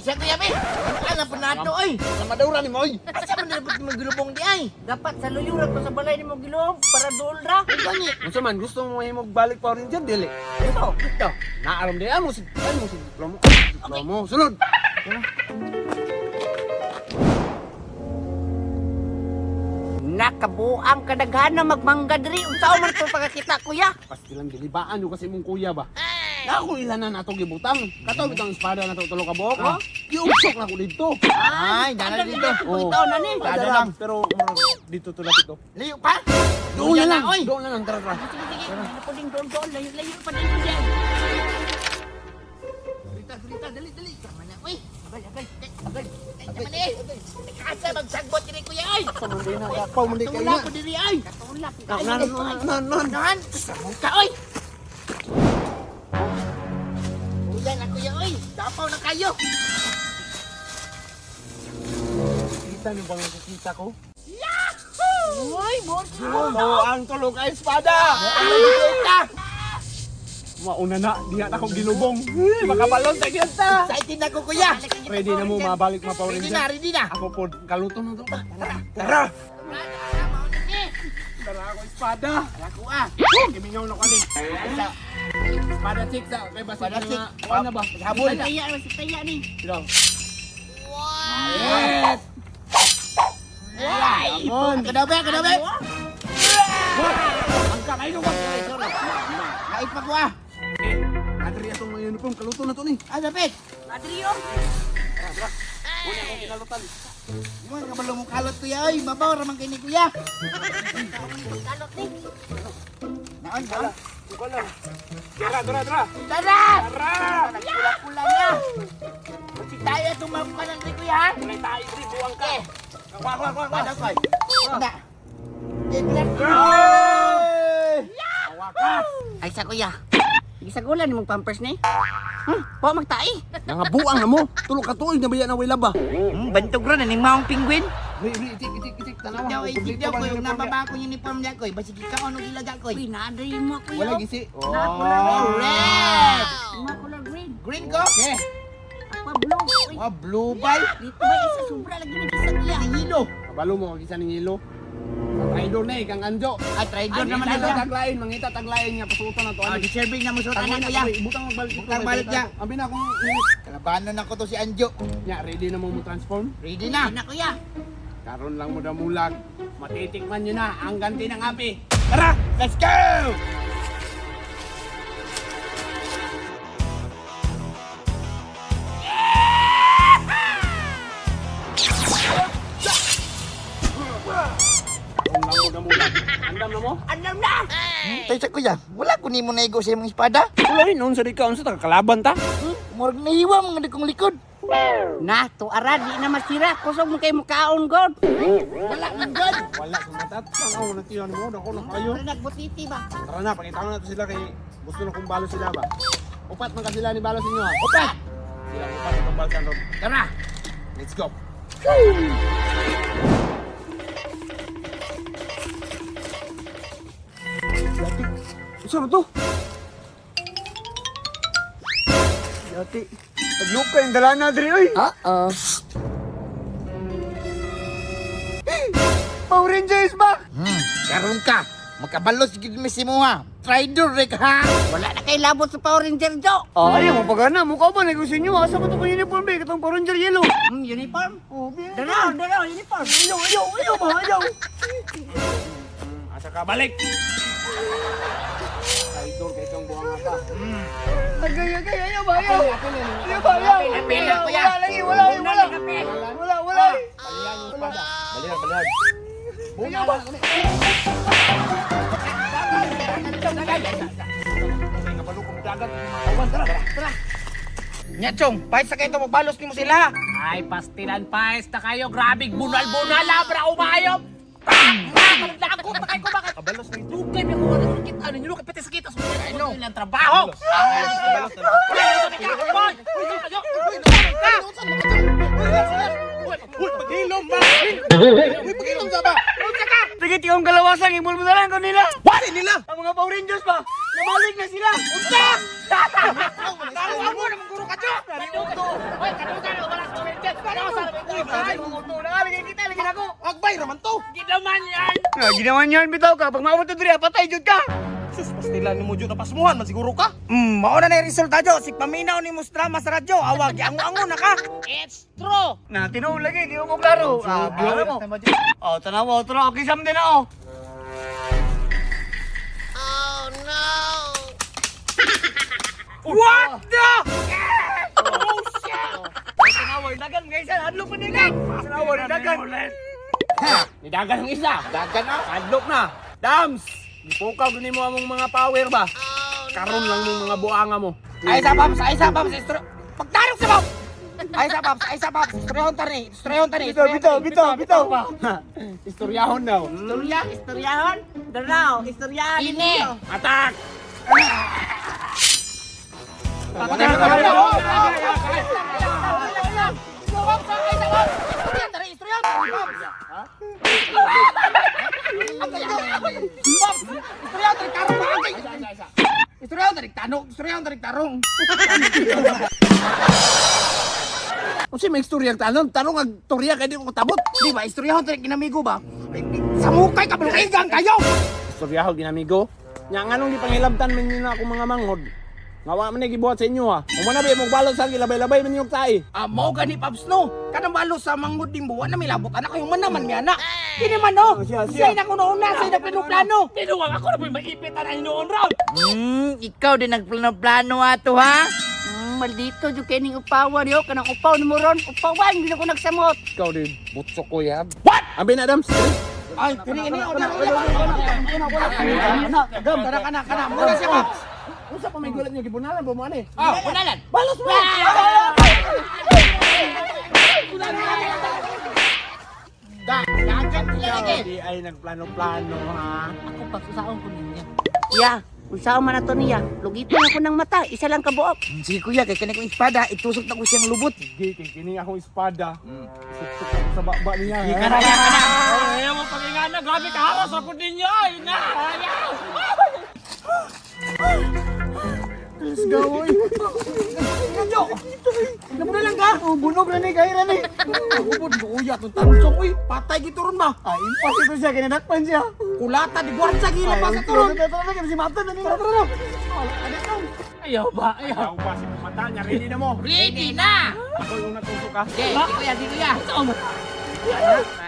Siya kuya be. Ano pa nato oy? Sa madawra ni mo oy. Asa man dapat magulubong di ay? Dapat sa luyura ko sa balay nimo gilob para dool ra. Gani. Unsa man gusto mo mahimog balik Power Ranger dili? Ito, ito. Naaram di amo si ano si diplomo. Diplomo sunod. Nakabuang kadaghan na magmangga diri. Unsa man to pagkakita kuya? Pastilang gilibaan yo kasi imong kuya ba. Ako ilan na nato gibutang. Kato bitang espada na to tulo ka buok. Oh. Giugsok na ko didto. Ay, dala dito. Oh. Ito na ni. Dala lang pero murag dito to lapit oh. Layo pa. Doon na lang. Oy. Doon na lang tara tara. Sige sige, ano po ding doon doon layo layo pa din siya. Rita, Rita, dali, dali. Tama na, oy. Agay, agay, agay. Ay, tama na eh. Asa magsagbot diri kuya oy. Sa man din na gapaw man di kayo Tula na. ko diri ay. Katulak. Nan nan nan. Nahan, sabong ka oy. Ulan na kuya oy. Dapaw na kayo. Kita niyo bang nakikita ko? Uy, boss. Oh, ang tulog ay espada. Ano dito? Mauna na, diha na akong gilubong. Makabalon ta gyud ta. Excited na ko kuya. Ready na mo mabalik ma Power Ready na, Ranger. ready na. Ako po, kaluto na to. Tara. Tara. Tara ako espada. Ako ah. Oh, gimingaw na ko ani. Sa Espada chick sa kay basta Espada chick. Kuan na ba? Habol. Taya si taya ni. Ilaw. Yes. Ay, kadabe, kadabe. Ang kamay no ba? Sorry. Kait pa ko ah. Adri atong mga uniform kaluto na to ni. Ah, dapat. Adrio. Una akong kinalutan. Mo kabalo mo kalot kuya oy. Mabaw ra man kay ni kuya. Kalot ni. Naon, naon. Kuan lang. Tara, tara, tara. Tara! Tara! Nagpula-pula na. Si tayo tumama ng diri kuya ha. Kulay tayo, diri, buwang ka. Okay. Kwa, kwa, kwa, kwa. Wala koy. Na. Eh, Wakas! Ay sa kuya. Gisagulan nimong pampers ni. Po magtai. Nangabuang na mo. Tulog ka tuig na baya na way laba. Bantog ra na ning maong penguin. Ri, ri, itik, itik, itik. Tanawa. Daw Kumpleto itik daw ba koy ang uniform niya? nababa ko uniform niya koy. Basig ikaw ano gilaga koy. Uy, naadri mo kuya. Wala gisi. Na color Oh, red. Mga color green. Green ko? Okay. Aqua blue. Uy, Wa blue bay. dito ba isa sobra lagi ni isa kuya. Ang hilo. Kabalo mo kag isa ning ilo. Traidor na eh, kang Anjo. Ah, traidor naman Mangita na. taglain, mangita taglain nga pasuotan na to. Ah, Ano? deserving na mo suotan Tangoy na na kuya. kuya. Ibutang magbalik. Butang balik niya. Abi na akong init. Kalabanan na ko to si Anjo. Nya, ready na mo mo transform? Ready na. Na kuya. Karon lang mo damulag. Matitikman nyo na ang ganti ng api. Tara! Let's go! Karon lang mo damulag. Andam na mo? Andam na. Tayo sa kuya, wala ko nimo naigo sa imong espada. Wala rin, noon sa di ka, unsa ta kalaban ta? Murag nahiwa mga di kong likod. Na, tuara di na masira. Kusog mo kay mukaon god. Wala man god. Wala sumatat. Tanaw na tiyan mo, dako na kayo. Mura nagbutiti ba? Tara na, pakita ko na to sila kay gusto na kong balo sila ba. Upat man ka sila ni balo sa inyo ha. Upat. Sila upat itong balkan rob. Tara. Let's go. Yati. Saan na to? Yati. Taglok ka yung dala na diri oy. Oo. Power Rangers ba? Karon ka. Makabalos gid mi si mo ha. Traidor rek ha. Wala na kay labot sa Power Ranger Jo. Ah, ayaw mo pagana. Mukha ba na gusto inyo? Asa ko to kung uniform ba? Katong Power Ranger yellow. Uniform. Oh, bien. Daraw, daraw, uniform. Ayaw, ayaw, ayaw ba? Ayaw. Asa ka balik. Traidor kay kang buwang ka. Agay, agay, ayaw ba? Ayaw. Ayaw ba? Ayaw. Apel na, kuya. Wala lagi, wala, wala. Wala, wala. Balian yung espada. Balian, balian. Ayaw ba? Kabalo kong dagat. Awan, tara. Tara. Nya chong, pahit sa kayo to magbalos nimo sila. Ay, pastilan paes na kayo. Grabe, bunal-bunal, labra, umayop! Lagot na kayo bakit? Kabalos na ito. Dugay mi ko wala sakit ano nyo pati sakit sa ano ilang trabaho. Uy, paghilom ba? Uy, paghilom sa ba? Sige, tikong kalawasan. Imulmo na lang ko nila. Wala nila. Ang mga Power Rangers ba? Nabalik na sila. Unsa? Hoy, kadugan wala Ay, umuto na lagi kita lagi nako. Agbay raman to. Ginaman yan. Ah, ginawan yan bitaw ka. Pag maabot to diri, patay jud ka. Sus, pastila ni mo na pasmuhan man siguro ka. Mao na na yung resulta jo. Si paminaw ni Mustrama sa radyo. Awag, ango-ango na ka. It's true. Na tinuod lagi, di mo klaro. Ah, klaro mo. Oh, tanaw, tanaw, okay sam din na oh. What the? Tanaw, dagan guys, hadlok pa nila. Tanaw, dagan. Nidagan ang isa. Dagan na. Kadlok na. Dams! Gipukaw gini mo among mga power ba? Karon lang mong mga buanga mo. Ay sa Paps, ay sa Paps. Pagtarok sa Paps. Ay sa Paps, ay sa Paps. Istoryahan ta ni, istoryahan ta ni. Bitaw, bitaw, bitaw, bitaw. Istoryahon daw. Istorya, istoryahon. Daraw, istoryahan Ini. ninyo. Attack! Paps, ay sa Paps. Istoryahan ta ni, istoryahan ta ni, Paps. Paps, istoryahan ta ni tarong ba? Istoryahan ta ni tanong, istoryahan ta ni tarong. Unsa may istorya tanong? Tanong ang torya kay di ko tabot. Di ba, istoryahan ta ni kinamigo ba? Sa mukay ka, bulukigang kayo! Istorya ho ginamigo. Nya nganong di pangilabtan man ninyo na akong mga manghod. Nga wa man ni gibuhat sa inyo ha. Umana ba imong balot sa gilabay-labay man ninyong tae. Ah, mao gani Paps no. Kanang balo sa manghod din buwan na milabot anak kayo man naman mi anak. Kini man no. Siya, siya. Siya na kuno una, siya na plano. Tinuwang ako na po'y maipit na noon round. Ikaw din nagplano-plano ato ha. Maldito jud kay ning upawan yo kanang upaw nimo ron. Upawan gid ako nagsamot. Ikaw din butso ko yab. What? Abi na Dams. Ay, kini ini una una. Ana, gam. Kana kana kana muna siya Paps. Unsa pa may gulat niyo gibunalan ba mo ani? Oh, bunalan. Balos mo. Dagan sila lagi. Di ay nagplano-plano ha. Ako pagsusaon ko ninyo. Ya, unsaon man ato niya? Lugiton ako ng mata, isa lang ka buok. Sige kuya, kay kani kong espada, itusok na ko siyang lubot. Sige, kay kini akong espada. Suksok ako sa baba niya. ha? Kana kana. Ayaw mo pagingana, grabe ka haras ako ninyo. Ay na. Ayaw. Let's go, oy. Namuna lang ka. Oh, bunog na ni, kaya na ni. Ubod kuya tong tansong uy, patay gito ron ba? Ay, impossible siya, kinadakpan siya. Kulata di gwardiya gila pa sa turon. Tara, tara, tara, si Mata na ni. Tara, tara. Ayaw ba? Ayaw. Ayaw pa si mata niya ready na mo. Ready na. Ako yung natusok ha. Okay, si kuya, si kuya.